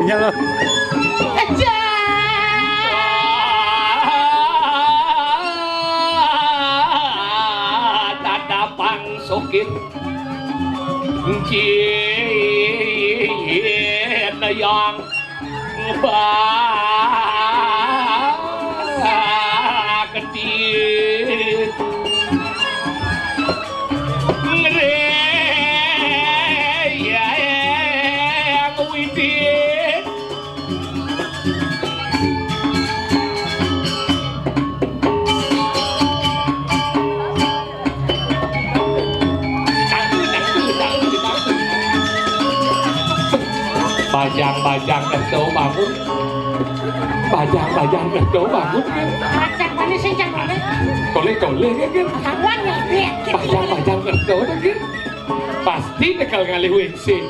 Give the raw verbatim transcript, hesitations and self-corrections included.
Iya, Lur. Tatapang sugih. Jin yang bakti. Ngreyang widi. Bajang-bajang kerja bangun. Bajang-bajang kerja bangun, kan? Bajang mana sih, Cang? Toleh-toleh, kan, kan? Kawan ya, iya. Bajang-bajang kerja, kan? Pasti tegal ngalih W C.